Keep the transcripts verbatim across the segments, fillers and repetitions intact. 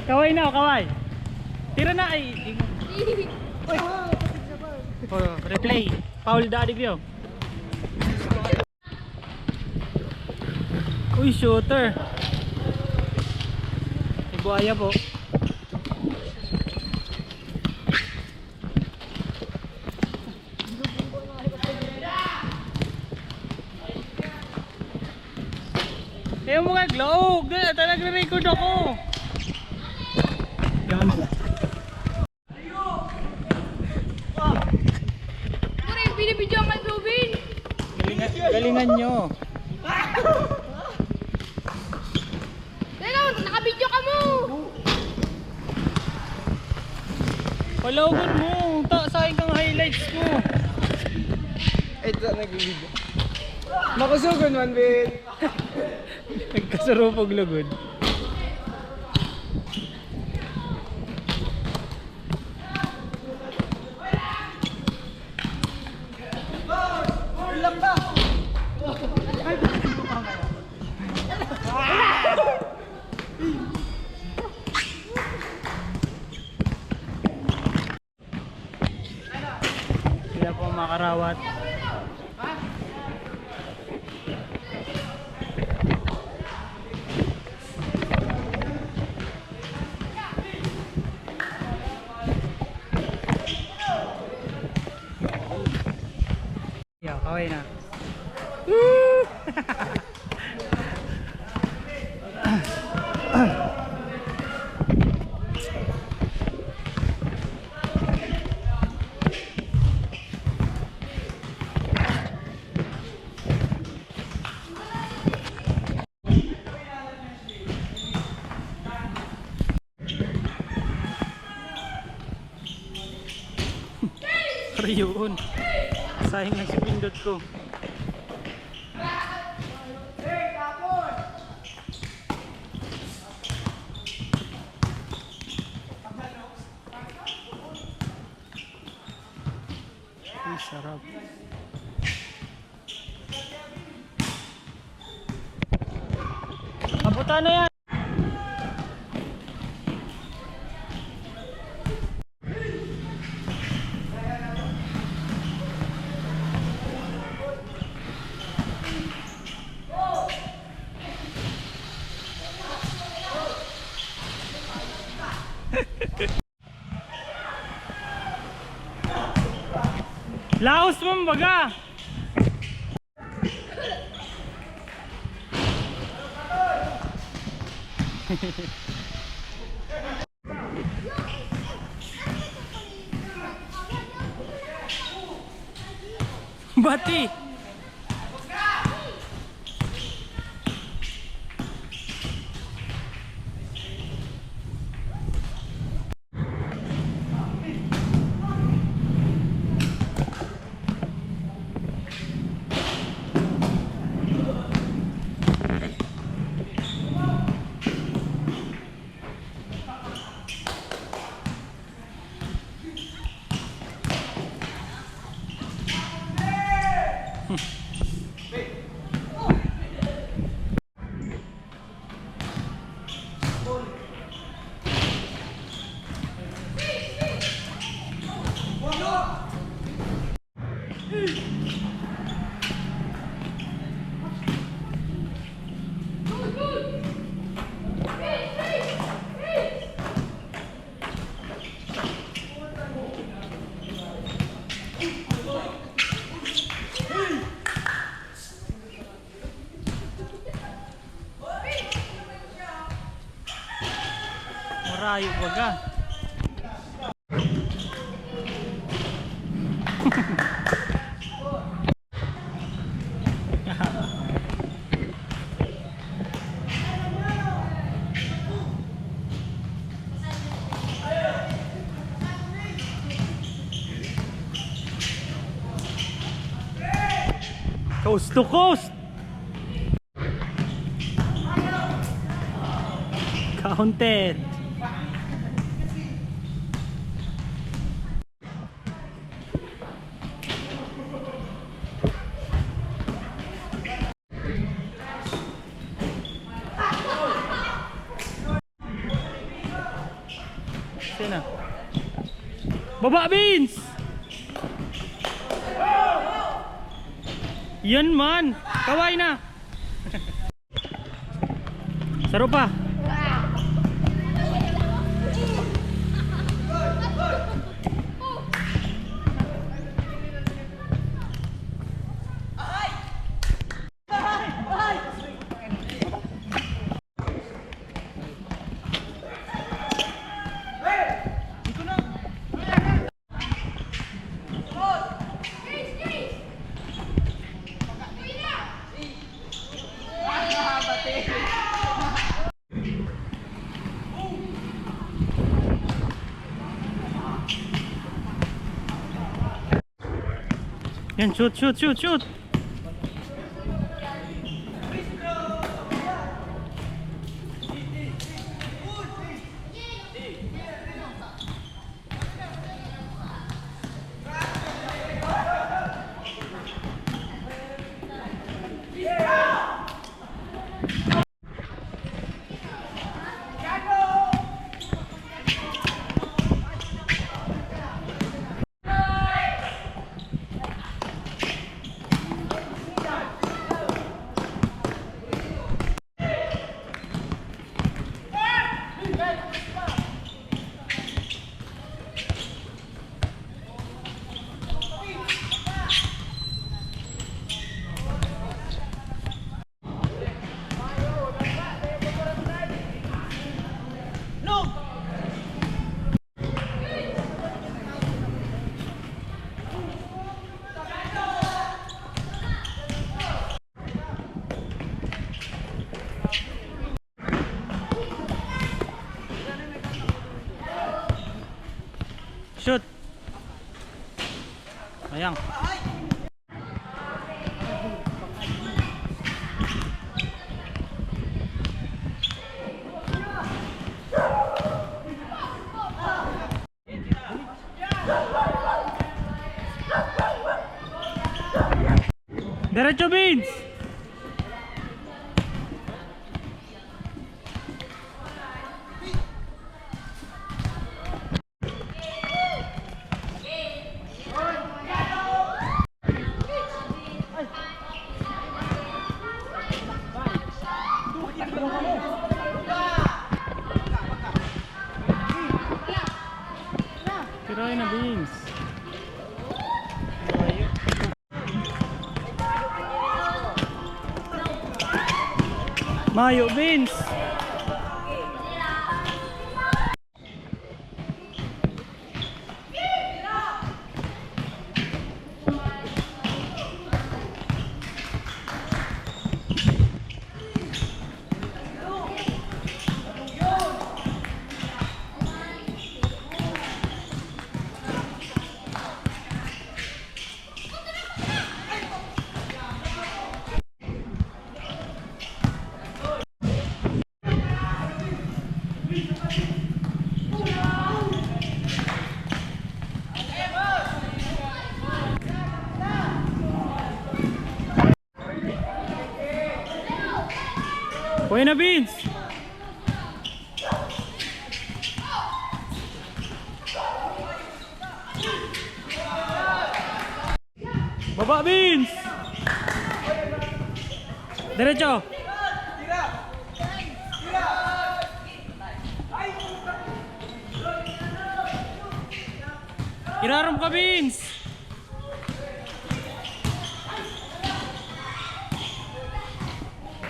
Kaway na, kaway. Tira na, ay. Uy. Oh, replay. Foul da, Adegrio. Uy, shooter. May buhaya po. Ayaw mo nga, Glow. Dali, ata nagre-record ako. Yan. Pare, binibidyo ang Alvin. Galingan, galingan nyo. Teka, nakabidyo ka mo. Palawan mo. Ta, sayang kang highlights ko. Ito, nagbibidyo. Makusugon man, Ben. Nagkasurupog lugod. Sila po, mga karawat. Yo, kaway na. Woo! Riyoon. Sayang lang si pindot ko. Ang sarap. Abutan na yan! Laos mo, baga! Bati! Marayo baga. Coast to coast! Counted! Na. Baba, Vince! Yan man! Kaway na! Saro pa! Yan, shoot, shoot, shoot, shoot! Shoot! Ayan. Derecho, Vince! Tirahay na, Vince. Mayo, Vince. Pwede na, Vince! Baba, Vince! Derecho! Irarom ka, Vince!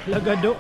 Lagado.